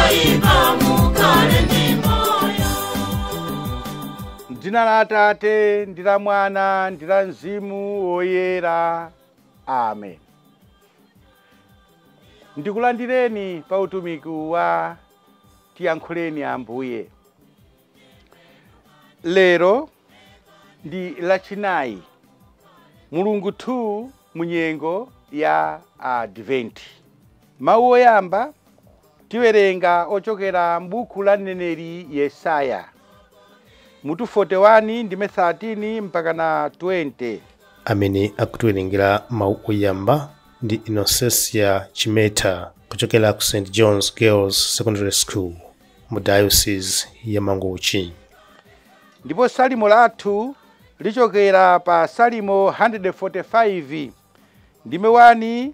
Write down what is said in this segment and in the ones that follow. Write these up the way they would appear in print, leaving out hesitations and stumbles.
Zoipa mukale ndi moyo. Dzina la Atate ndi la Mwana ndi la Mzimu Woyera. Amen. Ndikulandireni pa utumiki wa Tiyankhuleni Ambuye. Lero ndi lachinayi, Mulungu 2 munyengo ya Advent. Mawu oyamba tiwerenga ochokera m'buku la mneneri Yesaya mutu 41 ndime 13 mpaka na 20. Amene akutiwerengera mawu oyamba ndi Innocentia Chimeta kuchokera ku St John's Girls Secondary School mu Diocese ya Mangochi. Ndipo salimo lathu lichokera pa Salimo 145 ndime 1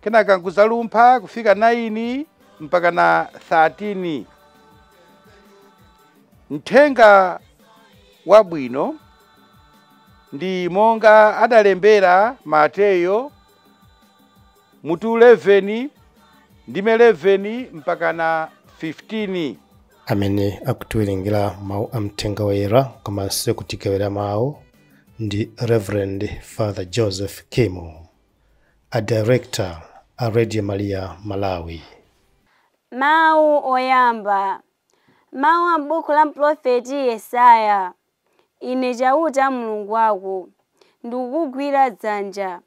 kenaka nkuzalumpha kufika 9 mpaka na 13. Mthenga wabwino ndi monga adalembera Mateyo mutu 11 ndime 11 mpaka na 15. Amene akutiwerengera mawu a mthenga woyera komanso kutigawira mawu ndi Reverend Father Joseph Kimo, a director a Radio Maria Malawi. Mawu oyamba. Mawu a m'buku la mprofeti Yesaya. Ine Chauta Mulungu wako, ndikukugwira dzanja.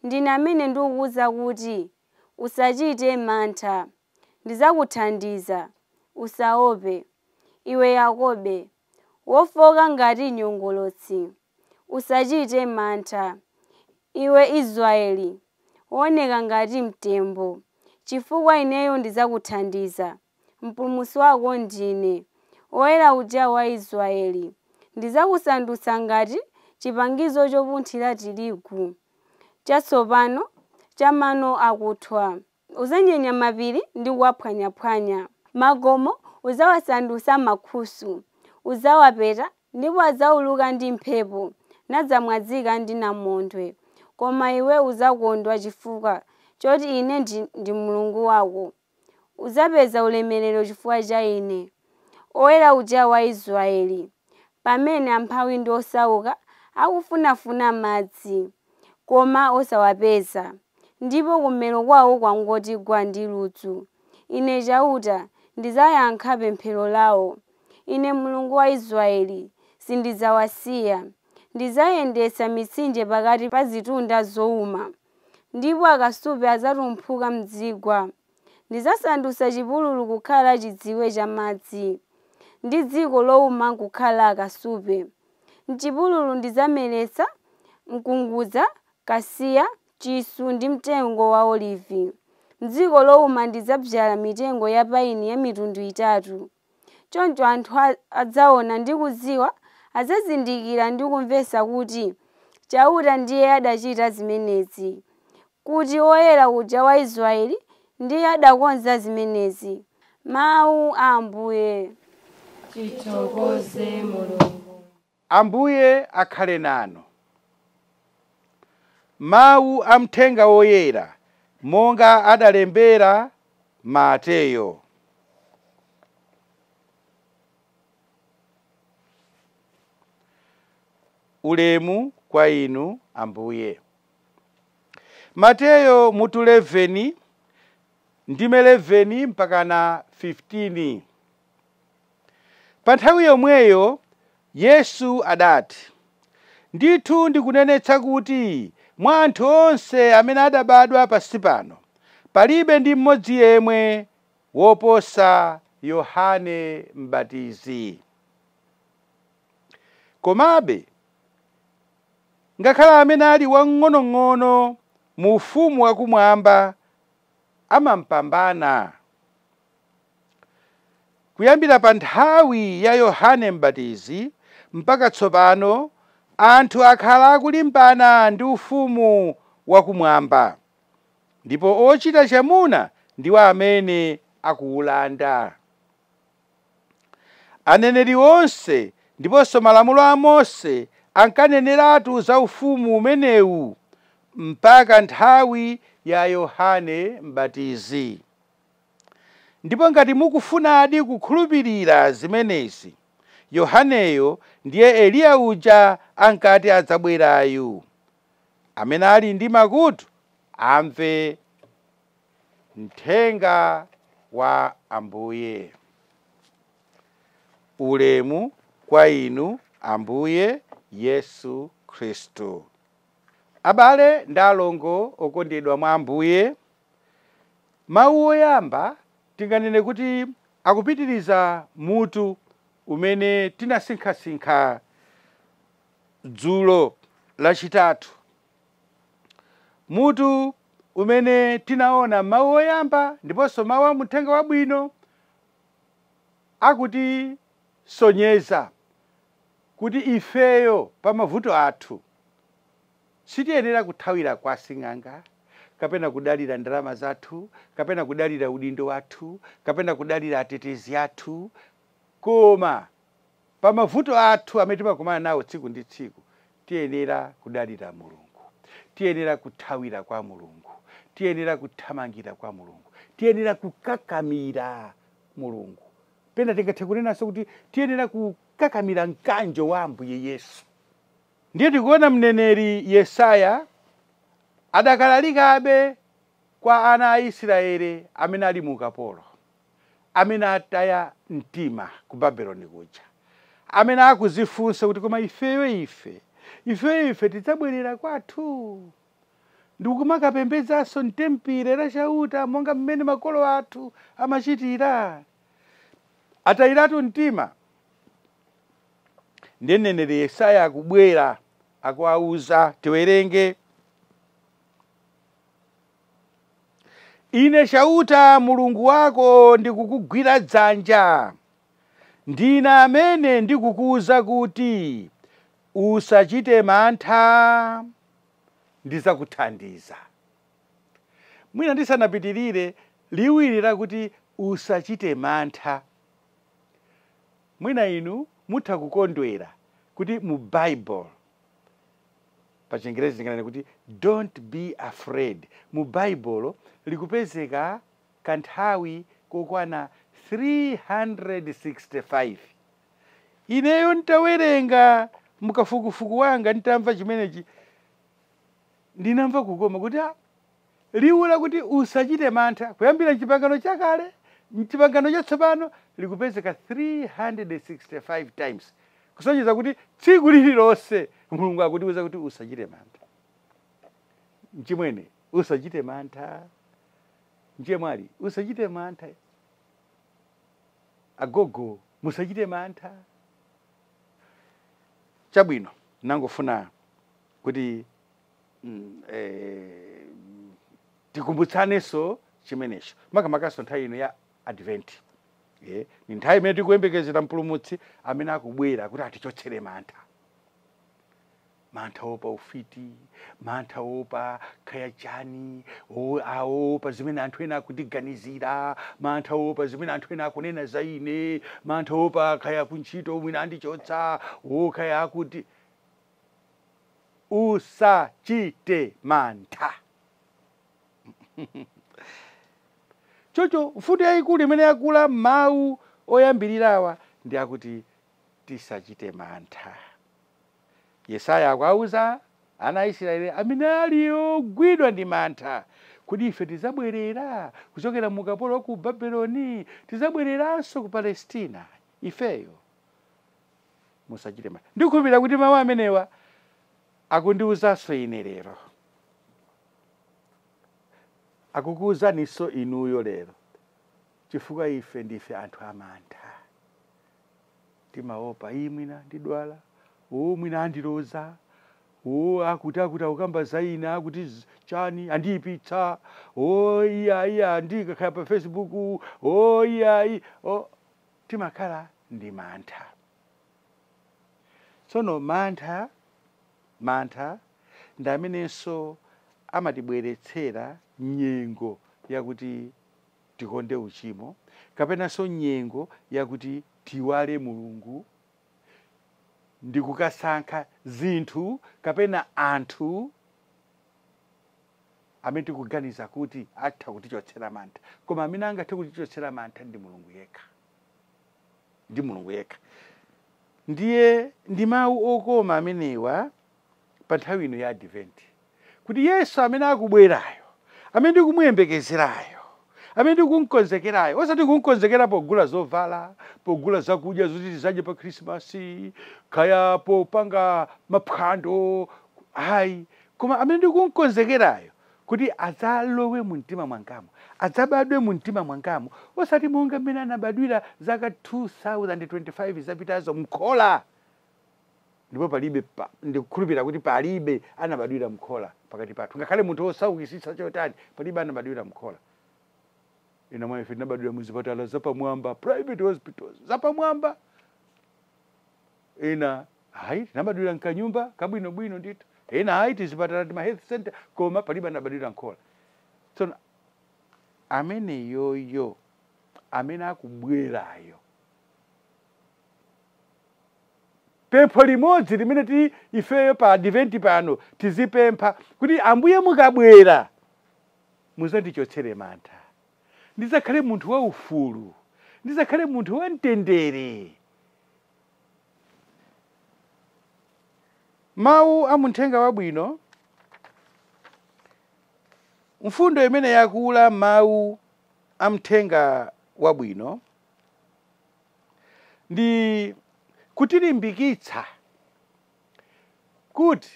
Ndine amene ndikukuwuza kuti usachite mantha, ndidzakuthandiza, usaope. Iwe Yakobe, wofoka ngati nyongolotsi, usachite mantha. Iwe Israeli, wooneka ngati mtembo, chifukwa ineyo ndidzakuthandiza. Mpulumutsi wako ndine, Woyera uja wa Israeli. Ndidzakusandutsa ngati chipangizo chopunthira tirigu chatsopano cha mano akuthwa. Udzanyenya mapiri ndi kuwaphwanyaphwanya. Magomo udzawasandutsa mankhusu, udzawapeta ndipo adzawuluka ndi mphepo, nadzamwazika ndi namondwe. Koma iwe udzakondwa chifukwa choti ine ndi Mulungu wako. Udzapeza ulemerero chifukwa cha ine, Woyera uja wa Israeli. Pamene amphawi ndi osauka akufunafuna madzi, koma osawapeza, ndipo kummero kwawo kwangoti gwa ndi ludzu. Ine Chauta ndidzayankha pemphero lawo. Ine Mulungu wa Israeli sindidzawasiya. Ndidzayendetsa mitsinje pakati pa zitunda zowuma, ndipo akasupe adzatumphuka m'zigwa. Ndidzasandutsa chipululu kukhala chidziwe cha madzi, ndi dziko lowuma kukhala akasupe. M'chipululu ndidzameretsa mkungudza, kasiya, chisu ndi mtengo wa olivi. M'dziko lowuma ndidzadzala mitengo ya payini ya mitundu itatu. Choncho anthu adzaona ndi kudziwa, adzazindikira ndi kumvetsa kuti Chauta ndiye adachita zimenezi, kuti Woyera uja wa Israeli ndiye adakonza zimenezi. Mawu a Ambuye. Tithokoze Mulungu. Ambuye akhale nanu. Mawu a mthenga woyera monga adalembera Mateyo. Ulemu kwa inu Ambuye. Mateyo mutu 11 ndime 11 mpaka na 15. Pa nthawi yomweyo Yesu adati, ndithu ndikunenetsa kuti mwa anthu onse amene adabadwa pansi pano palibe ndi mmodzi yemwe woposa Yohane Mbatizi. Komabe ngakhale amene ali wamng'onong'ono mu ufumu wakumwamba amampambana. Kuyambira pa nthawi ya Yohane Mbatizi mpaka tsopano anthu akhala akulimbana ndi ufumu wakumwamba, ndipo ochita chamuna ndiwo amene akuwulanda. Aneneri onse ndiponso malamulo a Mose ankaneneratu za ufumu umenewu mpaka nthawi ya Yohane Mbatizi. Ndipo ngati mukufunadi kukhulupirira zimenezi, Yohaneyo ndiye Eliya uja ankati adzabwerayu. Amene ali ndi makutu amve. Mthenga wa Ambuye. Ulemu kwa inu Ambuye Yesu Khristu. Abale ndi alongo okondedwa mwa Ambuye, mawu oyamba tinganene kuti akupitiriza mutu umene tinasinkhasinkha dzulo lachitatu, mutu umene tinaona mawu oyamba ndiponso mawu a muthenga wabwino akutisonyeza kuti ifeyo pa mavuto athu sitiyenera kuthawira kwa sing'anga, kapena kudalira ndalama zathu, kapena kudalira udindo wathu, kapena kudalira atetezi athu, koma pa mavuto athu amene timakumana nawo tsiku ndi tsiku tiyenera kudalira Mulungu, tiyenera kuthawira kwa Mulungu, tiyenera kuthamangira kwa Mulungu, tiyenera kukakamira Mulungu. Pena tingathe kunenanso kuti tiyenera kukakamira mkanjo wa Ambuye Yesu. Ndiye tikuona mneneri Yesaya adakalalikabe kwa ana a Israeli amene ali mu ukapolo, amene ataya mtima ku Babeloni kuja, amene akuzifunsa kuti koma ifeyo ife tidzabwerera kwathu ndikumakapembedzanso mtempere la Chauta monga mmene makolo athu amachitira. Atayiratu mtima. Ndiye mneneri Yesaya akubwera akuwauza, tiwerenge: Ine Chauta Mulungu wako ndikukugwira dzanja, ndine amene ndikukuwuza kuti usachite mantha, ndizakuthandiza. Mwina ndisanapitirire, liwiri lakuti usachite mantha, mwina inu mutha kukondwera kuti mu Bible pa Chingerezi tinganene kuti don't be afraid, mu Bible likupezeka kanthawi kokwana 365. Ineyo ntawerenga mukafukufuku wanga, ntamva chimenechi ndinamva kukoma kuti liwu lakuti usachite mantha kuyambira mchipangano chakale mchipangano chatsopano likupezeka 365 times, kusonyeza kuti tsiku lililonse Mulungu akutiwuza kuti usachite mantha. Mchimwene, usachite mantha. Mchemwali, usachite mantha. Agogo, musachite mantha. Chabwino, nangofuna kuti tikumbutsanenso chimenecho, makamakaso nthawi ino ya Advent. Ni nthawi imene tikuyembekezera mpulumutsi amene akubwera kuti atichotsere mantha. Mantha opa ufiti, mantha opa khaya chani, aopa zimene anthu ena akutiganizira, mantha opa zimene anthu ena akunena za ine, mantha opa khaya kuntchito mwina andichotsa, khaya akuti. Usachite mantha. Chocho mfundo yayikulu imene yakula mawu oyambirirawa ndi akuti tisachite mantha. Yesaya akuwauza ana a Israeli amene ali ogwidwa ndi mantha kuti ife tidzabwerera kuchokera mu ukapolo ku Babeloni, tidzabwereranso ku Palestina ifeyo. Musachite mantha. Ndikukhulupirira kuti mawu amenewa akundiwuzanso ine lero, akukuwuzaninso inuyo lero, chifukwa ife ndife anthu amantha. Timaopa, iyi mwina ndidwala, mwina andiloza, akuti akukamba za ine, akuti chani andiyipitsa, iya ndikakhala pa Facebook, iya. Timakhala ndi mantha. Tsono mantha ndi amenenso amatibweretsera nyengo yakuti tikonde uchimo, kapenanso nyengo yakuti tiwale Mulungu ndi kukasankha zinthu kapena anthu amene tikuganiza kuti atha kutichotsera mantha, koma amene angathe kutichotsera mantha ndi Mulungu yekha, ndi Mulungu yekha. Ndiye ndi mawu okoma amenewa pa nthawi ino ya Advent, kuti Yesu amene akubwerayo, amene ndikumuyembekezerayo, amene ndikumkonzekerayo, osati kumkonzekera pogula zovala, pogula zakudya zoti tizadye pa Khrisimasi, kaya popanga maphwando, ayi, koma amene ndikumkonzekerayo kuti adzalowe mu mtima mwangamo, adzabadwe mu mtima mwangamo, osati monga mmene anabadwira zaka 2025 zapitazo mkhola. Ndipo palibe ndikukhulupirira kuti palibe anabadwira mkhola pakati pathu, ngakhale munthu wosaukitsitsa chotani, palibe anabadwira mkhola. Ina mwa ife tinabadwira muzipatala zapamwamba, private hospitals zapamwamba. Ina hayi tinabadwira mkanyumba kabwinobwino ndithu, ena hayi tizipatala tima health center, koma palibe anabadwira mkhola. Tsono amene yoyo amene akubwerayo, pempho limodzi limene ti ifeyo pa Advent pano tizipempha kuti Ambuye mukabwera muzandichotsere mantha, ndizakhale munthu waufulu, ndizakhale munthu wamtendere. Mawu a muthenga wabwino, mfundo imene yakula mawu a mthenga wabwino ndi kutilimbikitsa kuti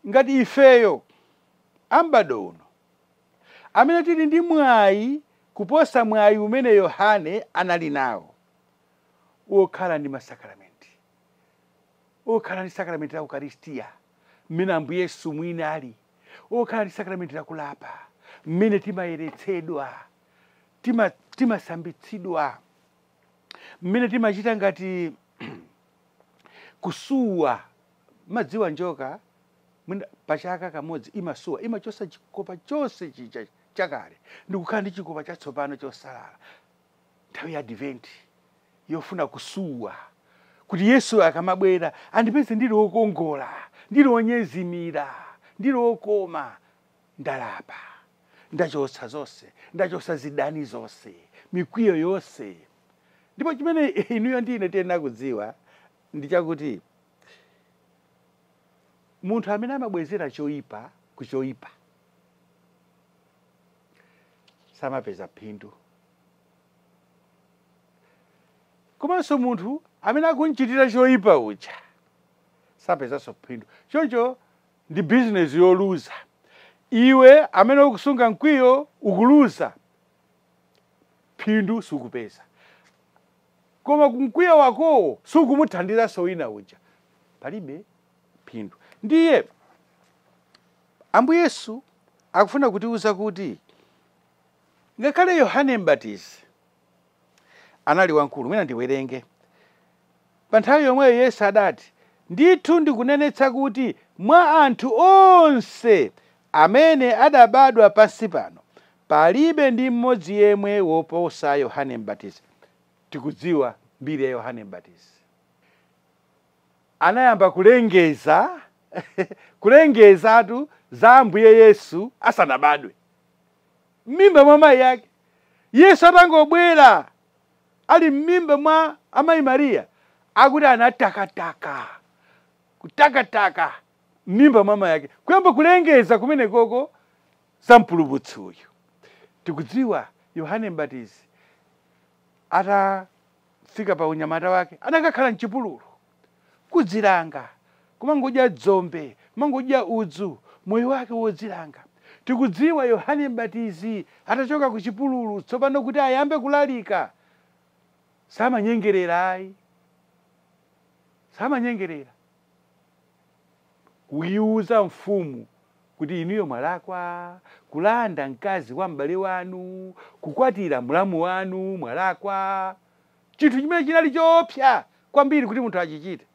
ngati ifeyo ambado uno amene tili ndi mwayi kuposa mwayi umene Yohane anali nawo, wokhala ndi masakramenti, wokhala ndi sakramenti la Ukaristiya mmene Ambuye Yesu mwini ali, wokhala ndi sakramenti la kulapa mmene timayeretsedwa, timasambitsidwa, mmene timachita ngati kusuwa. Madziwa njoka pachaka kamodzi imasuwa, imachosa chikopa chonse chicha chakale ndikukhala ndi chikopa chatsopano chosalala. Nthawi ya Advent yofuna kusuwa kuti Yesu akamabwera andipeze ndili wokongola, ndili wonyezimira, ndili wokoma, ndalapa, ndachotsa zonse, ndachotsa zidani zonse, mikwiyo yonse. Ndipo chimene inuyo ndine tiyenera kudziwa ndi chakuti munthu amene amabwezera choyipa ku choyipa samapeza phindu, komanso munthu amene akunchitira choyipa uja sapezanso phindu. Choncho ndi bizinesi yoluza. Iwe amene ukusunga mkwiyo ukuluza, phindu sukupeza, koma mkwiyo wakowo sukumuthandizanso wina uja, palibe phindu. Ndiye Ambuye Yesu akufuna kutiuza kuti ngakhale Yohane Mbatizi anali wamkulu, mwina ndiwerenge. Pa nthawi yomweyo Yesu adati, ndithu ndikunenetsa kuti mwa anthu onse amene adabadwa pansi pano palibe ndi mmodzi yemwe woposa Yohane Mbatizi. Tikudziwa mbiri ya Yohane Mbatizi. Anayamba kulengeza kulengezatu za Ambuye Yesu asanabadwe m'mimba mwa mayi ake. Yesu atangobwera ali m'mimba mwa amayi Mariya, akuti anatakataka kutakataka m'mimba mwa mayi ake, kuyamba kulengeza kumenekoko za mpulumutsi uyu. Tikudziwa Yohane Mbatizi atafika pa unyamata wake anakakhala mchipululu kudzilanga, kumangodya dzombe, kumangodya udzu, moyo wake wodzilanga. Tikudziwa Yohane Mbatizi atachoka ku chipululu tsopano kuti ayambe kulalika, samanyengerera ayi, samanyengerera kuyiuza mfumu kuti inuyo mwalakwa kulanda mkazi wa m'bale wanu, kukwatira mlamu wanu mwalakwa, chinthu chimene chinali choopsa kwambiri kuti munthu achichite.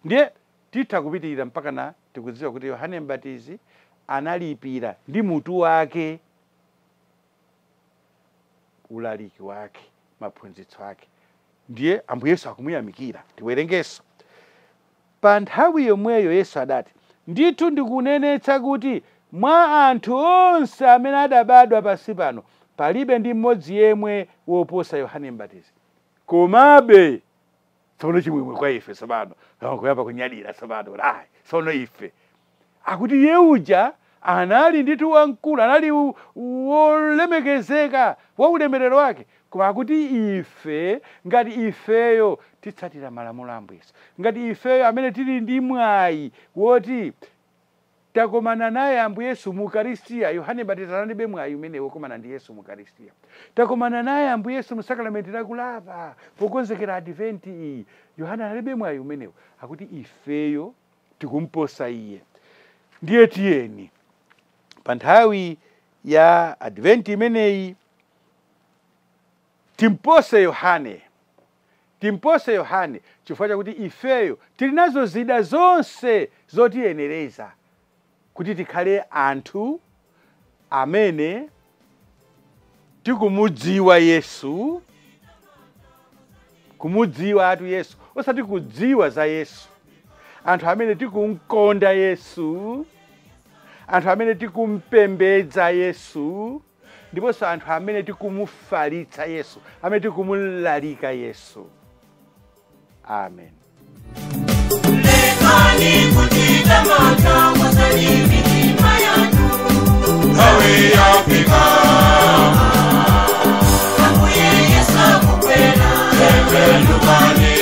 Ndiye titha kupitirira mpaka na tikudziwa kuti Yohane Mbatizi analipira ndi mutu wake ulaliki wake, maphunzitso ake. Ndiye Ambuye Yesu akumuyamikira. Tiwerengeso. Pa nthawi yomweyo Yesu adati, Ndithu ndikunenetsa kuti mwa anthu onse amene adabadwa pansi pano palibe ndi mmodzi yemwe woposa Yohane Mbatizi. Komabe tsono chimwemwe kwa ife tsopano, kuyamba kunyadira tsopano kuti ayi tsono ife akuti iye uja anali ndithu wamkulu, anali wolemekezeka wa ulemerero wake, koma akuti ife ngati ifeyo titsatira malamulo a Ambuye Yesu, ngati ifeyo amene tili ndi mwayi woti takomana naye Ambuye Yesu mu Ukaristiya. Yohane Mbatizi analibe mwayi umene wokomana ndi Yesu mu Ukaristiya. Takomana naye Ambuye Yesu mu sakramenti lakulapa pokonzekera Adventi iyi. Yohane analibe mwayi umenewo. Akuti ifeyo tikumposa iye. Ndiye tiyeni pa nthawi ya Adventi imeneyi timpose Yohane, timpose Yohane, chifukwa chakuti ifeyo tili nazo zida zonse zotiyenereza kuti tikhale anthu amene tikumudziwa Yesu, kumudziwa atu Yesu, osati kudziwa za Yesu, anthu amene tikumkonda Yesu, anthu amene tikumpembedza Yesu, ndiponso anthu amene tikumufalitsa Yesu, amene tikumulalika Yesu. Amen. Lekani kuchita mantha, konzani mitima yanu. Nthawi yafika. Ambuye Yesu akubwera. Tembenukani,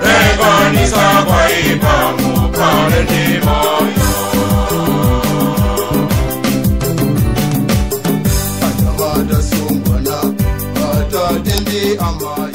lekani zoipa, mukhale ndi moyo. Anyamata, asungwana, atate ndi amayi.